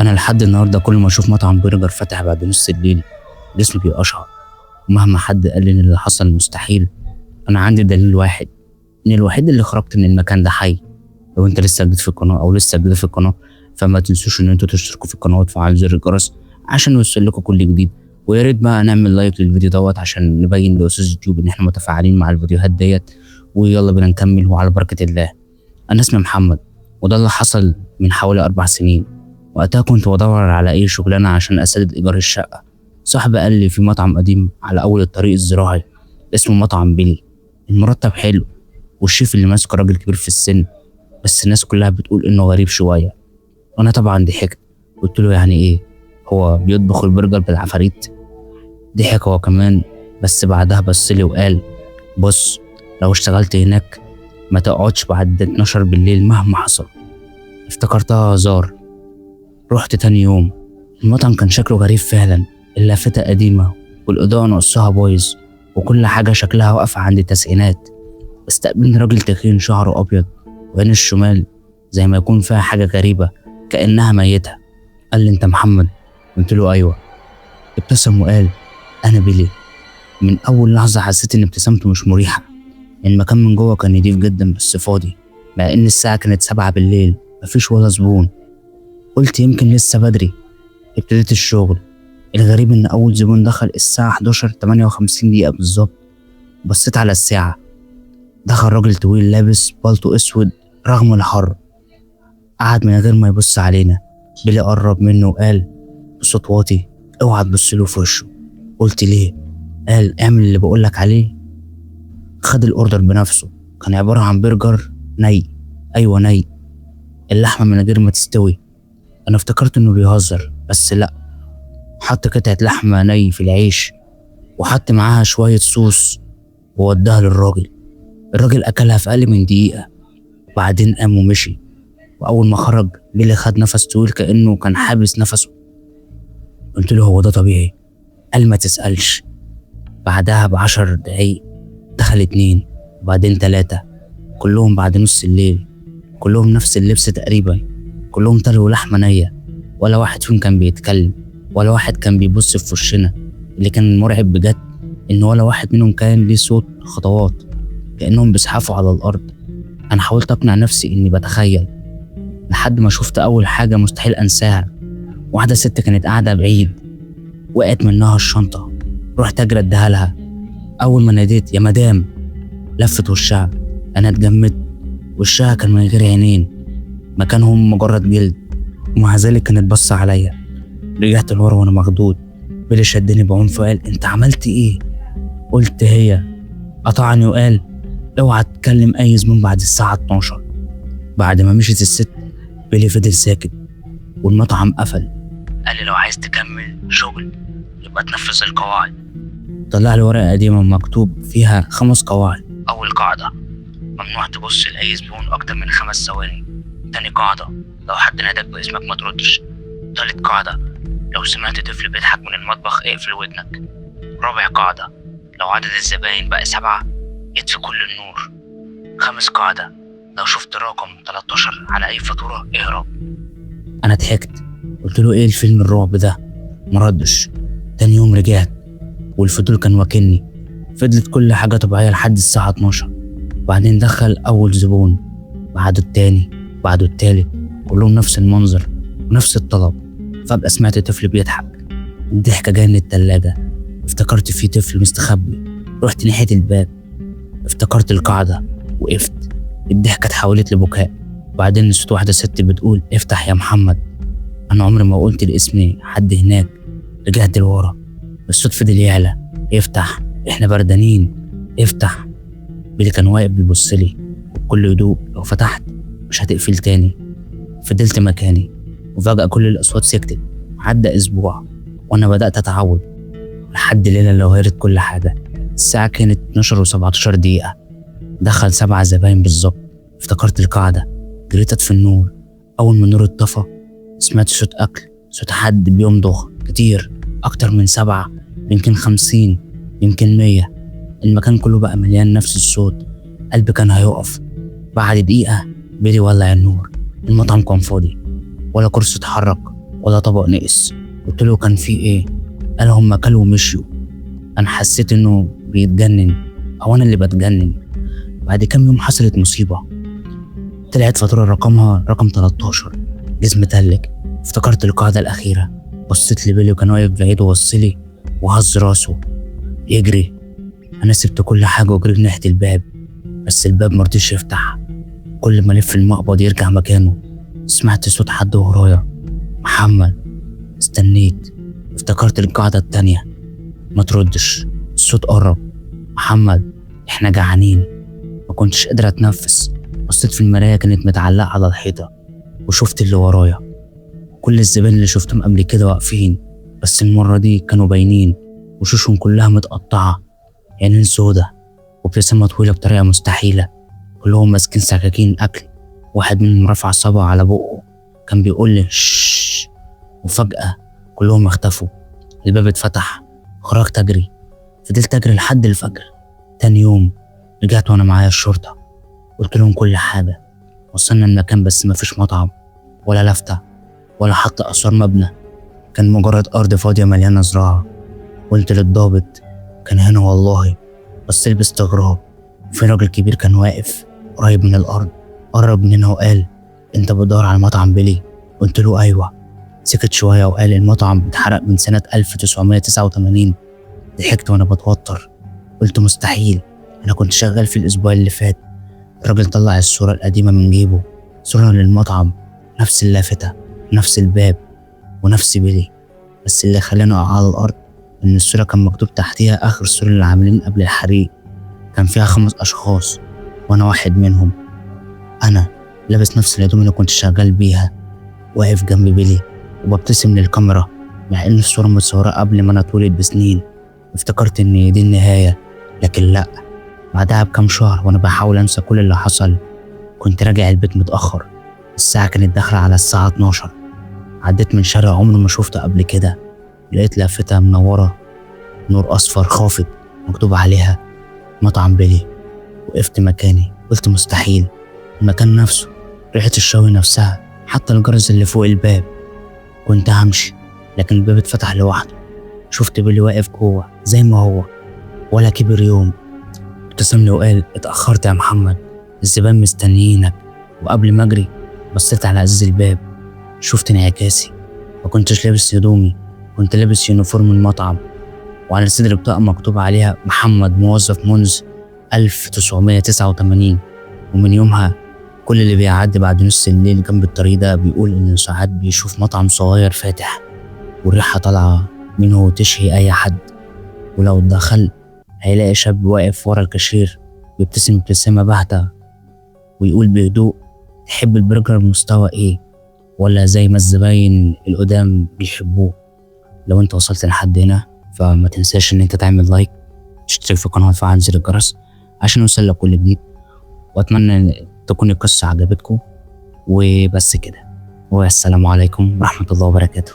أنا لحد النهاردة كل ما أشوف مطعم برجر فاتح بعد نص الليل جسمي بيقشعر، ومهما حد قال لي إن اللي حصل مستحيل، أنا عندي دليل واحد، إن الوحيد اللي خرجت من المكان ده حي. لو أنت لسه جديد في القناة أو لسه جديد في القناة فما تنسوش إن أنتوا تشتركوا في القناة وتفعلوا زر الجرس عشان يوصل لكم كل جديد، ويا ريت بقى نعمل like للفيديو دوت عشان نبين لأستاذ يوتيوب إن إحنا متفاعلين مع الفيديوهات ديت. ويلا بينا نكمل وعلى بركة الله. أنا اسمي محمد، وده اللي حصل من حوالي 4 سنين. وقتها كنت بدور على أي شغلانة عشان أسدد إيجار الشقة. صاحبي قال لي في مطعم قديم على أول الطريق الزراعي اسمه مطعم بيلي، المرتب حلو والشيف اللي ماسكه راجل كبير في السن، بس الناس كلها بتقول إنه غريب شوية. وأنا طبعا ضحكت، قلت له يعني إيه، هو بيطبخ البرجر بالعفاريت؟ ضحك هو كمان، بس بعدها بص لي وقال بص، لو اشتغلت هناك ما تقعدش بعد 12 بالليل مهما حصل. افتكرتها هزار. رحت تاني يوم، المطعم كان شكله غريب فعلا، اللافتة قديمة والإضاءة نصها بايظ وكل حاجة شكلها واقفة عند التسعينات. استقبلني راجل تخين شعره أبيض وعين الشمال زي ما يكون فيها حاجة غريبة كأنها ميتة. قال لي أنت محمد؟ قلت له أيوة. ابتسم وقال أنا بيلي. من أول لحظة حسيت إن ابتسامته مش مريحة. المكان من جوه كان نضيف جدا بس فاضي، مع إن الساعة كانت 7 بالليل، مفيش ولا زبون. قلت يمكن لسه بدري. ابتديت الشغل. الغريب إن أول زبون دخل الساعة 11:58 بالظبط. بصيت على الساعة، دخل راجل طويل لابس بالطو أسود رغم الحر، قعد من غير ما يبص علينا. بيلي قرب منه وقال بصوت واطي اوعى تبص له في وشه. قلت ليه؟ قال اعمل اللي بقولك عليه. خد ال order بنفسه، كان عبارة عن برجر ني، ايوه ني، اللحمة من غير ما تستوي. انا افتكرت انه بيهزر، بس لا، حط قطعة لحمة ني في العيش وحط معاها شوية صوص ووداها للراجل. الراجل اكلها في اقل من دقيقة، وبعدين قام ومشي. واول ما خرج بيلي خد نفس طويل كأنه كان حابس نفسه. قلت له هو ده طبيعي؟ قال ما تسألش. بعدها ب10 دقايق دخل 2 وبعدين 3، كلهم بعد نص الليل، كلهم نفس اللبس تقريبا، كلهم طلعوا لحمة نية، ولا واحد فيهم كان بيتكلم، ولا واحد كان بيبص في وشنا. اللي كان مرعب بجد إن ولا واحد منهم كان ليه صوت خطوات، كأنهم بيزحفوا على الأرض. أنا حاولت أقنع نفسي إني بتخيل، لحد ما شفت أول حاجة مستحيل أنساها. واحدة ست كانت قاعدة بعيد، وقعت منها الشنطة، رحت أجري أديها لها. أول ما ناديت يا مدام لفت وشها، أنا اتجمدت. وشها كان من غير عينين، مكانهم مجرد جلد، ومع ذلك كانت باصة عليا. رجعت لورا وأنا مخضوض. بيلي شدني بعنف وقال أنت عملت إيه؟ قلت هي. قطعني وقال اوعى تكلم أي زبون بعد الساعة 12. بعد ما مشيت الست بيلي فضل ساكت والمطعم قفل. قال لي لو عايز تكمل شغل يبقى تنفذ القواعد. طلع لي ورقة قديمة مكتوب فيها 5 قواعد. أول قاعدة، ممنوع تبص لأي زبون أكتر من 5 ثواني. تاني قاعدة، لو حد ناداك باسمك ما تردش. تالت قاعدة، لو سمعت طفل بيضحك من المطبخ اقفل ودنك. رابع قاعدة، لو عدد الزباين بقى 7 اطفي كل النور. خامس قاعدة، لو شفت رقم 13 على أي فاتورة اهرب. أنا ضحكت، قلت له إيه الفيلم الرعب ده؟ مردش. تاني يوم رجعت والفضول كان واكلني. فضلت كل حاجة طبيعية لحد الساعة 12. وبعدين دخل أول زبون، بعده التاني، بعده التالت، كلهم نفس المنظر ونفس الطلب. فجأة سمعت طفل بيضحك، الضحكة جاية من التلاجة. افتكرت في طفل مستخبي، رحت ناحية الباب، افتكرت القاعدة، وقفت. الضحكة اتحولت لبكاء. وبعدين صوت واحدة ست بتقول افتح يا محمد. أنا عمري ما قلت لاسم حد هناك. رجعت لورا، الصوت فضل يعلى، افتح احنا بردانين، افتح. بيلي كان واقف بيبص لي وبكل هدوء، لو فتحت مش هتقفل تاني. فضلت مكاني، وفجأة كل الأصوات سكتت. عدى أسبوع وأنا بدأت أتعود، لحد الليلة اللي غيرت كل حاجة. الساعة كانت 12:17. دخل 7 زباين بالظبط. افتكرت القاعدة، جريت أطفي النور. أول ما النور اتطفى سمعت صوت أكل، صوت حد بيمضغ كتير، أكتر من 7، يمكن 50، يمكن 100. المكان كله بقى مليان نفس الصوت. قلبي كان هيقف. بعد دقيقة بيلي ولع النور. المطعم كان فاضي، ولا كرسي اتحرك، ولا طبق نقص. قلت له كان في ايه؟ قال هم كلوا ومشيوا. انا حسيت انه بيتجنن او انا اللي بتجنن. بعد كام يوم حصلت مصيبة، طلعت فاتورة رقمها رقم 13. جسمي تلج. افتكرت القاعدة الأخيرة. بصيت لبيلي وكان واقف بعيد ووصلي وهز راسه يجري. أنا سبت كل حاجة وجريت ناحية الباب، بس الباب مرضيش يفتح. كل ما ألف المقبض يرجع مكانه. سمعت صوت حد ورايا، محمد. استنيت، افتكرت القاعدة التانية، ما تردش. الصوت قرب، محمد احنا جعانين. ما كنتش قادر اتنفس. بصيت في المراية كانت متعلقة على الحيطة وشفت اللي ورايا. كل الزبائن اللي شفتهم قبل كده واقفين، بس المرة دي كانوا باينين، وشوشهم كلها متقطعة، عينين سودا وابتسامة طويلة بطريقة مستحيلة. كلهم ماسكين سكاكين أكل، واحد منهم رفع صبعه على بقه كان بيقول لي شش. وفجأة كلهم اختفوا. الباب اتفتح، خرجت أجري، فضلت أجري لحد الفجر. تاني يوم رجعت وأنا معايا الشرطة، قلت لهم كل حاجة. وصلنا المكان بس مفيش مطعم ولا لافتة ولا حتى آثار مبنى، كان مجرد أرض فاضية مليانة زراعة. قلت للضابط كان هنا والله. بص لي باستغراب. في راجل كبير كان واقف قريب من الأرض، قرب مننا وقال أنت بتدور على مطعم بيلي؟ قلت له أيوة. سكت شوية وقال المطعم اتحرق من سنة 1989. ضحكت وأنا بتوتر، قلت مستحيل، أنا كنت شغال في الأسبوع اللي فات. الراجل طلع الصورة القديمة من جيبه، صورة للمطعم، نفس اللافتة، نفس الباب، ونفس بيلي. بس اللي خلاني أقع على الأرض إن الصورة كان مكتوب تحتيها آخر الصورة اللي عاملين قبل الحريق. كان فيها 5 أشخاص وأنا واحد منهم. أنا لابس نفس الهدوم اللي كنت شغال بيها، واقف جنب بيلي وببتسم للكاميرا، مع إن الصورة متصورة قبل ما أنا اتولد بسنين. افتكرت إن دي النهاية، لكن لأ. بعدها بكام شهر وأنا بحاول أنسى كل اللي حصل، كنت راجع البيت متأخر. الساعة كانت داخلة على الساعة 12. عديت من شارع عمري ما شفته قبل كده، لقيت لافتة منورة نور أصفر خافت مكتوب عليها مطعم بيلي. وقفت مكاني، قلت مستحيل، المكان نفسه، ريحة الشوي نفسها، حتى الجرس اللي فوق الباب. كنت همشي لكن الباب اتفتح لوحده. شفت بيلي واقف جوه زي ما هو، ولا كبر يوم. ابتسم لي وقال اتأخرت يا محمد، الزبائن مستنيينك. وقبل ما اجري بصيت على ازاز الباب، شفت انعكاسي. ما كنتش لابس هدومي، كنت لابس uniform المطعم، وعلى صدري بطاقة مكتوب عليها محمد موظف منذ 1989. ومن يومها كل اللي بيعدي بعد نص الليل جنب الطريق ده بيقول إن ساعات بيشوف مطعم صغير فاتح والريحة طالعة منه تشهي أي حد. ولو دخل هيلاقي شاب واقف ورا الكاشير بيبتسم ابتسامة باهتة ويقول بهدوء تحب البرجر مستوى إيه؟ ولا زي ما الزباين القدام بيحبوه. لو انت وصلت لحد هنا فما تنساش ان انت تعمل like، تشترك في القناة وتفعل زر الجرس عشان يوصل لك كل جديد. واتمنى ان تكون القصة عجبتكم. وبس كده، والسلام عليكم ورحمة الله وبركاته.